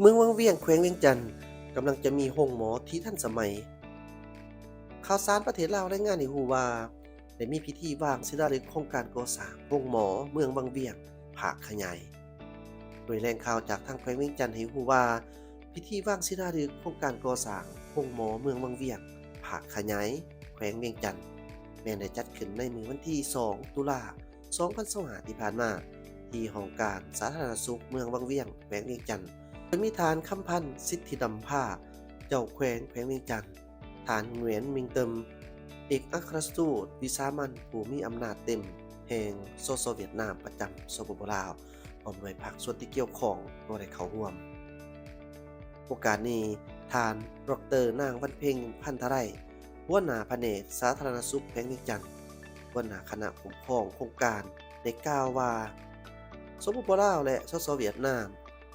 ເມືອງວັງວຽງ ແຂວງວຽງຈັນ ກຳລັງຈະມີໂຮງໝໍທີ່ທັນສະໄໝ. ຂ່າວສານປະເທດລາວລາຍງານໃຫ້ຮູ້ວ່າ ໄດ້ມີພິທີວາງສິລາລຶກໂຄງການກໍ່ສ້າງໂຮງໝໍເມືອງວັງວຽງພາກຂະຫຍາຍ. ໂດຍແຫຼ່ງຂ່າວຈາກທາງແຂວງວຽງຈັນໃຫ້ຮູ້ວ່າ ພິທີວາງສິລາລຶກໂຄງການກໍ່ສ້າງໂຮງໝໍເມືອງວັງວຽງພາກຂະຫຍາຍ ແຂວງວຽງຈັນ ແມ່ນໄດ້ຈັດຂຶ້ນໃນມື້ວັນທີສອງ ຕຸລາ ສອງພັນຊາວຫ້າ ທີ່ຜ່ານມາ ທີ່ຫ້ອງການສາທາລະນະສຸກເມືອງວັງວຽງ ແຂວງວຽງຈັນ, ໂດຍມີທ່ານ ຄຳພັນ ສິດທິດຳພາ ເຈົ້າແຂວງແຂວງວຽງຈັນ, ທ່ານ ຫງວຽນ ມິງເຕີມ ເອກອັກຄະລັດທູດວິສາມັນຜູ້ມີອຳນາດເຕັມແຫ່ງ ສສ ຫວຽດນາມ ປະຈຳ ສປປ ລາວ ພ້ອມດ້ວຍພາກສ່ວນທີ່ກ່ຽວຂ້ອງກໍໄດ້ເຂົ້າຮ່ວມ. ໂອກາດນີ້, ທ່ານ ດອກເຕີ ນາງ ວັນເພັງ ພັນທະໄລ ຫົວໜ້າພະແນກສາທາລະນະສຸກແຂວງວຽງຈັນ, ຫົວໜ້າຄະນະຄຸ້ມຄອງໂຄງການ ໄດ້ກ່າວວ່າ ສປປ ລາວ ແລະ ສສ ຫວຽດນາມ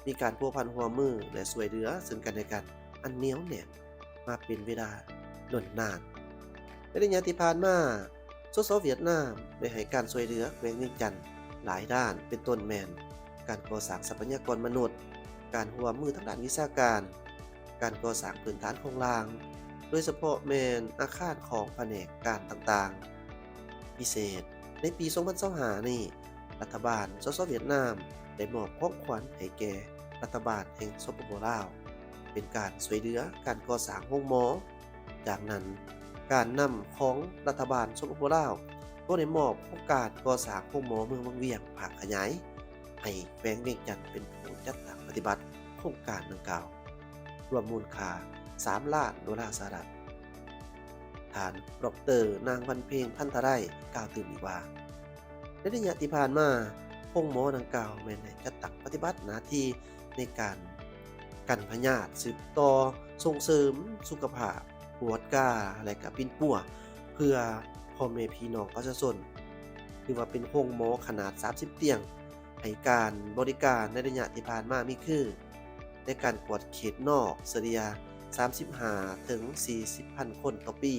ມີການພົວພັນຮ່ວມມື ແລະ ຊ່ວຍເຫຼືອເຊິ່ງກັນແລະກັນອັນໜຽວແໜ້ນມາເປັນເວລາດົນນານ. ໃນໄລຍະທີ່ຜ່ານມາ, ສສ ຫວຽດນາມ ໄດ້ໃຫ້ການຊ່ວຍເຫຼືອແຂວງວຽງຈັນຫຼາຍດ້ານ, ເປັນຕົ້ນແມ່ນ ການກໍ່ສ້າງຊັບພະຍາກອນມະນຸດ, ການຮ່ວມມືທາງດ້ານວິຊາການ, ການກໍ່ສ້າງພື້ນຖານໂຄງລ່າງ, ໂດຍສະເພາະແມ່ນອາຄານຂອງພະແນກການຕ່າງໆ. ພິເສດ, ໃນປີສອງພັນຊາວຫ້ານີ້, ລັດຖະບານ ສສ ຫວຽດນາມ ໄດ້ມອບຂອງຂວັນໃຫ້ແກ່ລັດຖະບານແຫ່ງ ສປປ ລາວ ເປັນການຊ່ວຍເຫຼືອການກໍ່ສ້າງໂຮງໝໍ. ຈາກນັ້ນ, ການນຳຂອງລັດຖະບານ ສປປ ລາວ ກໍໄດ້ມອບໂຄງການກໍ່ສ້າງໂຮງໝໍເມືອງວັງວຽງພາກຂະຫຍາຍ ໃຫ້ແຂວງວຽງຈັນເປັນຜູ້ຈັດຕັ້ງປະຕິບັດໂຄງການດັ່ງກ່າວ, ລວມມູນຄ່າສາມລ້ານໂດລາສະຫະລັດ. ທ່ານ ດອກເຕີ ນາງ ວັນເພັງ ພັນທະໄລ ກ່າວຕື່ມອີກວ່າ ໃນໄລຍະທີ່ຜ່ານມາ, ໂຮງໝໍດັ່ງກ່າວແມ່ນໄດ້ຈັດຕັ້ງປະຕິບັດໜ້າທີ່ໃນການກັນພະຍາດ, ສືບຕໍ່ສົ່ງເສີມສຸຂະພາບ, ກວດກາ ແລະ ກະປິ່ນປົວເພື່ອພໍ່ແມ່ພີ່ນ້ອງປະຊາຊົນ. ຖືວ່າເປັນໂຮງໝໍຂະໜາດສາມສິບຕຽງ ໃຫ້ການບໍລິການໃນໄລຍະທີ່ຜ່ານມາມີຄື ໃນການກວດເຂດນອກສະເລ່ຍສາມສິບຫ້າເຖິງສີ່ສິບພັນຄົນຕໍ່ປີ,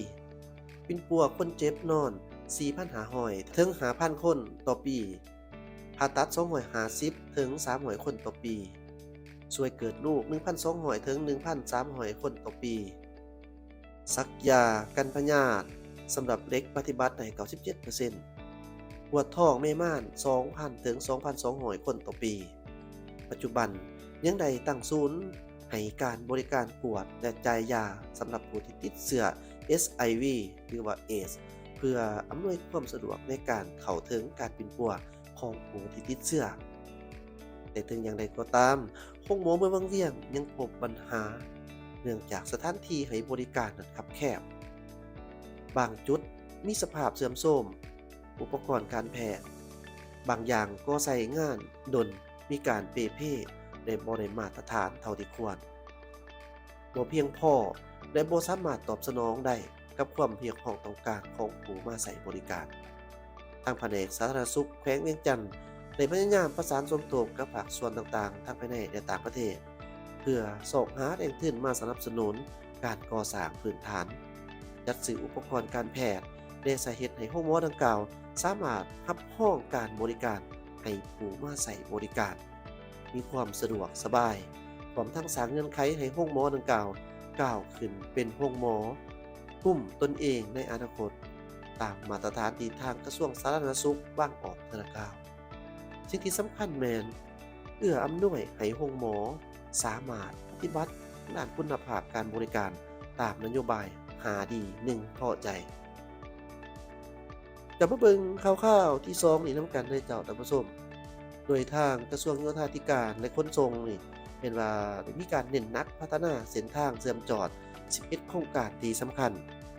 ປິ່ນປົວຄົນເຈັບນອນສີ່ພັນຫ້າຮ້ອຍເຖິງຫ້າພັນຄົນຕໍ່ປີ, ຜ່າຕັດສອງຮ້ອຍຫ້າສິບເຖິງສາມຮ້ອຍຄົນຕໍ່ປີ, ຊ່ວຍເກີດລູກໜຶ່ງພັນສອງຮ້ອຍເຖິງໜຶ່ງພັນສາມຮ້ອຍຄົນຕໍ່ປີ, ສັກຢາກັນພະຍາດສຳລັບເດັກປະຕິບັດໄດ້ເກົ້າສິບເຈັດເປີເຊັນ, ກວດທ້ອງແມ່ມ່ານສອງພັນເຖິງສອງພັນສອງຮ້ອຍຄົນຕໍ່ປີ. ປັດຈຸບັນຍັງໄດ້ຕັ້ງສູນໃຫ້ການບໍລິການກວດ ແລະ ຈ່າຍຢາສຳລັບຜູ້ທີ່ຕິດເຊື້ອ ເອຊໄອວີ ຫຼືວ່າເອດສ໌ ເພື່ອອຳນວຍຄວາມສະດວກໃນການເຂົ້າເຖິງການປິ່ນປົວຂອງຜູ້ທີ່ຕິດເຊື້ອ. ແຕ່ເຖິງຢ່າງໃດກໍຕາມ, ໂຮງໝໍເມືອງວັງວຽງຍັງພົບບັນຫາ ເນື່ອງຈາກສະຖານທີ່ໃຫ້ບໍລິການນັ້ນຄັບແຄບ, ບາງຈຸດມີສະພາບເສື່ອມໂຊມ, ອຸປະກອນການແພດບາງຢ່າງກໍໃຊ້ງານດົນ, ມີການເປ່ເພ ແລະ ບໍ່ໄດ້ມາດຕະຖານເທົ່າທີ່ຄວນ, ບໍ່ພຽງພໍ ແລະ ບໍ່ສາມາດຕອບສະໜອງໄດ້ກັບຄວາມຮຽກຮ້ອງຕ້ອງການຂອງຜູ້ມາໃຊ້ບໍລິການ. ທາງພະແນກສາທາລະນະສຸກແຂວງວຽງຈັນ ໄດ້ພະຍາຍາມປະສານສົມທົບກັບພາກສ່ວນຕ່າງໆ ທັງພາຍໃນ ແລະ ຕ່າງປະເທດ ເພື່ອຊອກຫາແຫຼ່ງທຶນມາສະໜັບສະໜູນການກໍ່ສ້າງພື້ນຖານ, ຈັດຊື້ອຸປະກອນການແພດ ແລະ ສາເຮັດໃຫ້ໂຮງໝໍດັ່ງກ່າວສາມາດຮັບຮອງການບໍລິການໃຫ້ຜູ້ມາໃຊ້ບໍລິການ ມີຄວາມສະດວກສະບາຍ, ພ້ອມທັງສ້າງເງື່ອນໄຂໃຫ້ໂຮງໝໍດັ່ງກ່າວກ້າວຂຶ້ນເປັນໂຮງໝໍກຸ່ມຕົນເອງໃນອະນາຄົດ ຕາມມາດຕະຖານທີ່ທາງກະຊວງສາທາລະນະສຸກວາງອອກເທື່ອດັ່ງກ່າວ. ສິ່ງທີ່ສຳຄັນແມ່ນເອື້ອອຳນວຍໃຫ້ໂຮງໝໍສາມາດປະຕິບັດດ້ານຄຸນນະພາບການບໍລິການຕາມນະໂຍບາຍຫ້າດີ ໜຶ່ງພໍໃຈ. ກັບມາເບິ່ງຂ່າວຄາວທີສອງນີ້ນຳກັນເດີເຈົ້າທ່ານຜູ້ຊົມ. ໂດຍທາງກະຊວງໂຍທາທິການ ແລະ ຂົນສົ່ງນີ້ ເຫັນວ່າໄດ້ມີການເນັ້ນໜັກພັດທະນາເສັ້ນທາງເຊື່ອມຈອດສິບເອັດໂຄງການທີ່ສຳຄັນ.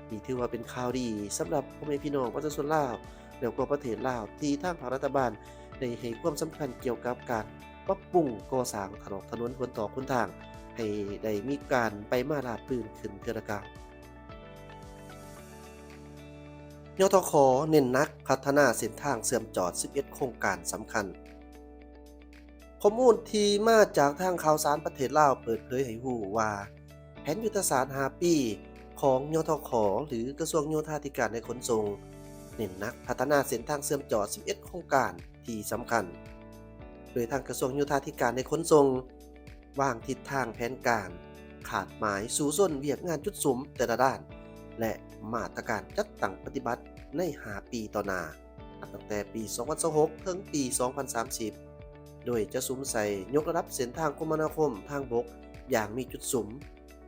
ນີ້ຖືວ່າເປັນຂ່າວດີສຳລັບພໍ່ແມ່ພີ່ນ້ອງປະຊາຊົນລາວ ແລ້ວກໍປະເທດລາວ ທີ່ທາງພາກລັດຖະບານໄດ້ໃຫ້ຄວາມສຳຄັນກ່ຽວກັບການປັບປຸງກໍ່ສ້າງຖະໜອກຖະໜົນຫົນຕອກຫົນທາງ ໃຫ້ໄດ້ມີການໄປມາລາບລື່ນຂຶ້ນເທື່ອລະກ້າວ. ຍທຂ ເນັ້ນໜັກພັດທະນາເສັ້ນທາງເຊື່ອມຈອດສິບເອັດໂຄງການສຳຄັນ. ຂໍ້ມູນທີ່ມາຈາກທາງຂ່າວສານປະເທດລາວເປີດເຜີຍໃຫ້ຮູ້ວ່າ ແຜນຍຸດທະສາດຫ້າປີຂອງ ຍທຂ ຫຼື ກະຊວງໂຍທາທິການ ແລະ ຂົນສົ່ງ ເນັ້ນໜັກພັດທະນາເສັ້ນທາງເຊື່ອມຈອດສິບເອັດໂຄງການທີ່ສຳຄັນ, ໂດຍທາງກະຊວງໂຍທາທິການ ແລະ ຂົນສົ່ງ ວາງທິດທາງແຜນການ, ຄາດໝາຍສູ້ຊົນວຽກງານຈຸດສຸມແຕ່ລະດ້ານ ແລະ ມາດຕະການຈັດຕັ້ງປະຕິບັດໃນຫ້າປີຕໍ່ໜ້າ, ນັບຕັ້ງແຕ່ປີສອງພັນຊາວຫົກ ເຖິງປີສອງພັນສາມສິບ ໂດຍຈະສຸມໃສ່ຍົກລະດັບເສັ້ນທາງຄົມມະນາຄົມທາງບົກຢ່າງມີຈຸດສຸມ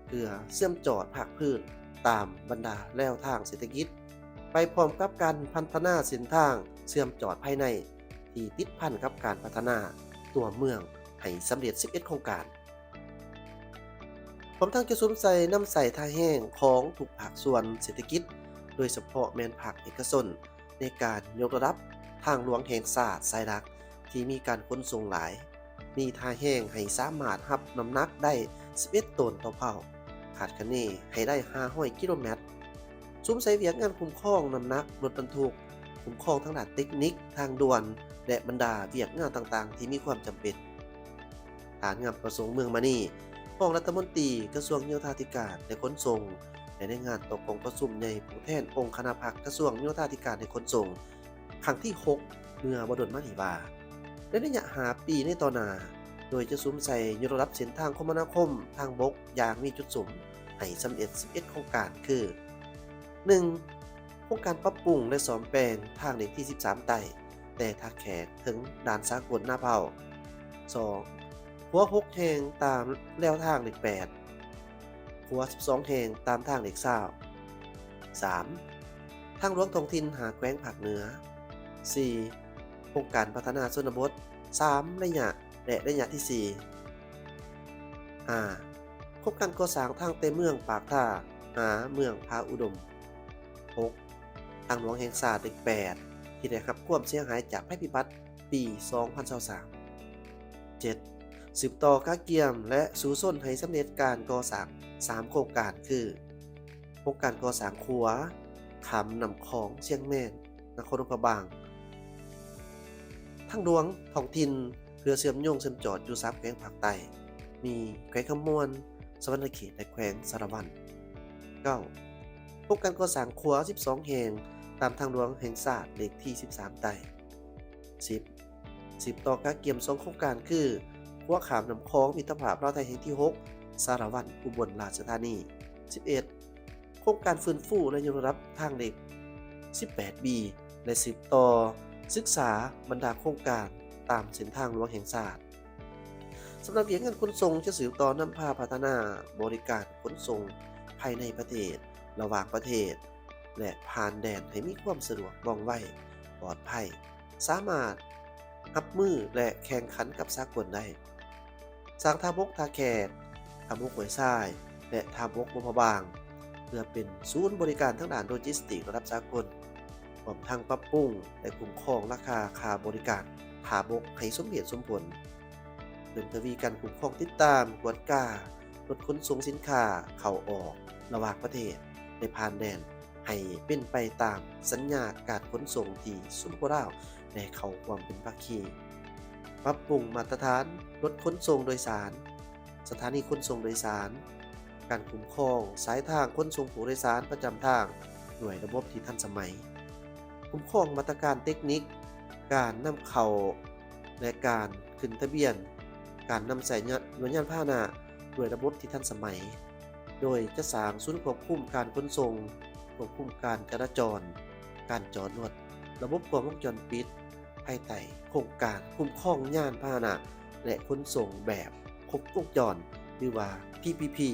ເພື່ອເຊື່ອມຈອດພາກພື້ນຕາມບັນດາແລວທາງເສດຖະກິດ, ໄປພ້ອມກັບການພັດທະນາເສັ້ນທາງເຊື່ອມຈອດພາຍໃນທີ່ຕິດພັນກັບການພັດທະນາຕົວເມືອງໃຫ້ສຳເລັດສິບເອັດໂຄງການ. ພ້ອມທັງຈະສຸມໃສ່ນຳໃຊ້ທ່າແຮງຂອງທຸກພາກສ່ວນເສດຖະກິດ, ໂດຍສະເພາະແມ່ນພາກເອກະຊົນ, ໃນການຍົກລະດັບທາງຫຼວງແຫ່ງຊາດສາຍຫຼັກທີ່ມີການຂົນສົ່ງຫຼາຍ, ມີທ່າແຮງໃຫ້ສາມາດຮັບນ້ຳໜັກໄດ້ສິບເອັດໂຕນຕໍ່ເພົ້າ, ຄາດຄະເນໃຫ້ໄດ້ຫ້າຮ້ອຍກິໂລແມັດ. ສຸມໃສ່ວຽກງານຄຸ້ມຄອງນ້ຳໜັກລົດບັນທຸກ, ຄຸ້ມຄອງທາງດ້ານເຕັກນິກ, ທາງດ່ວນ ແລະ ບັນດາວຽກງານຕ່າງໆທີ່ມີຄວາມຈຳເປັນ. ທ່ານ ງາມປະສົງ ເມືອງມະນີ, ຮອງລັດຖະມົນຕີກະຊວງໂຍທາທິການ ແລະ ຂົນສົ່ງ ໄດ້ລາຍງານຕໍ່ກອງປະຊຸມໃຫຍ່ຜູ້ແທນອົງຄະນະພັກກະຊວງໂຍທາທິການ ແລະ ຂົນສົ່ງ ຄັ້ງທີຫົກ ເມື່ອບໍ່ດົນມານີ້ວ່າ, ໃນໄລຍະຫ້າປີໃນຕໍ່ໜ້າ, ໂດຍຈະສຸມໃສ່ຍົກລະດັບເສັ້ນທາງຄົມມະນາຄົມທາງບົກຢ່າງມີຈຸດສຸມໃຫ້ສຳເລັດສິບເອັດໂຄງການ ຄື ໜຶ່ງ ໂຄງການປັບປຸງ ແລະ ສ້ອມແປງທາງເລກທີສິບສາມໃຕ້ ແຕ່ທ່າແຂກເຖິງດ່ານສາກົນນາເພົາ. ສອງ ຂົວຫົກແຫ່ງຕາມແລວທາງເລກແປດ, ຂົວສິບສອງແຫ່ງຕາມທາງເລກຊາວ. ສາມ ທາງຫຼວງທ້ອງຖິ່ນຫ້າແຂວງພາກເໜືອ. ສີ່ ໂຄງການພັດທະນາຊົນນະບົດສາມໄລຍະ ແລະ ໄລຍະທີສີ່. ຫ້າ ໂຄງການກໍ່ສ້າງທາງແຕ່ເມືອງປາກທາຫາເມືອງຜາອຸດົມ. ຫົກ ທາງຫຼວງແຫ່ງຊາດເລກແປດ ທີ່ໄດ້ຮັບຄວາມເສຍຫາຍຈາກໄພພິບັດປີສອງພັນຊາວສາມ. ເຈັດ ສືບຕໍ່ກະກຽມ ແລະ ສູ້ຊົນໃຫ້ສຳເລັດການກໍ່ສ້າງສາມໂຄງການ ຄື ໂຄງການກໍ່ສ້າງຂົວຂ້າມນ້ຳຂອງຊຽງແມນ ນະຄອນຫຼວງພະບາງ, ທາງຫຼວງທ້ອງຖິ່ນເພື່ອເຊື່ອມໂຍງເຊື່ອມຈອດຢູ່ສາມແຂວງພາກໃຕ້ ມີແຂວງຄຳມ່ວນ, ສະຫວັນນະເຂດ ແລະ ແຂວງສາລະວັນ. ເກົ້າ ໂຄງການກໍ່ສ້າງຂົວສິບສອງແຫ່ງຕາມທາງຫຼວງແຫ່ງຊາດເລກທີສິບສາມໃຕ້. ສິບ ສືບຕໍ່ກະກຽມສອງໂຄງການ ຄື ຂົວຂ້າມນ້ຳຂອງມິດຕະພາບລາວໄທແຫ່ງທີຫົກ ສາລະວັນ ອຸບົນລາຊະທານີ. ສິບເອັດ ໂຄງການຟື້ນຟູ ແລະ ຍົກລະດັບທາງເລກສິບແປດບີ ແລະ ສືບຕໍ່ສຶກສາບັນດາໂຄງການຕາມເສັ້ນທາງຫຼວງແຫ່ງຊາດ. ສຳລັບວຽກງານຂົນສົ່ງຈະສືບຕໍ່ນຳພາພັດທະນາບໍລິການຂົນສົ່ງພາຍໃນປະເທດ, ລະຫວ່າງປະເທດ ແລະ ຜ່ານແດນໃຫ້ມີຄວາມສະດວກ, ວ່ອງໄວ, ປອດໄພ, ສາມາດຮັບມື ແລະ ແຂ່ງຂັນກັບສາກົນໄດ້. ສ້າງທ່າບົກທ່າແຂກ, ທ່າບົກຫ້ວຍຊາຍ ແລະ ທ່າບົກຫຼວງພະບາງ ເພື່ອເປັນສູນບໍລິການທາງດ້ານໂລຈິສຕິກລະດັບສາກົນ, ຮວມທັງປັບປຸງ ແລະ ຄຸ້ມຄອງລາຄາຄ່າບໍລິການທ່າບົກໃຫ້ສົມເຫດສົມຜົນ. ເພີ່ມທະວີການຄຸ້ມຄອງ, ຕິດຕາມ, ກວດກາລົດຂົນສົ່ງສິນຄ້າເຂົ້າອອກລະຫວ່າງປະເທດ ແລະ ຜ່ານແດນ ໃຫ້ເປັນໄປຕາມສັນຍາການຂົນສົ່ງທີ່ ສປປ ລາວ ໄດ້ເຂົ້າຮ່ວມເປັນພາຄີ. ປັບປຸງມາດຕະຖານລົດຂົນສົ່ງໂດຍສານ, ສະຖານີຂົນສົ່ງໂດຍສານ, ການຄຸ້ມຄອງສາຍທາງຂົນສົ່ງຜູ້ໂດຍສານປະຈຳທາງດ້ວຍລະບົບທີ່ທັນສະໄໝ, ຄຸ້ມຄອງມາດຕະການເຕັກນິກ, ການນຳເຂົ້າ ແລະ ການຂຶ້ນທະບຽນການນຳໃຊ້ຍານ ແລະ ຍານພາຫະນະດ້ວຍລະບົບທີ່ທັນສະໄໝ, ໂດຍຈະສ້າງສູນຄວບຄຸມການຂົນສົ່ງ, ຄວບຄຸມການຈະລາຈອນ, ການຈອດລົດ, ລະບົບກ້ອງວົງຈອນປິດ ພາຍໃຕ້ໂຄງການຄຸ້ມຄອງຍານພາຫະນະ ແລະ ຂົນສົ່ງແບບຄົບວົງຈອນ ຫຼືວ່າ ພີພີພີ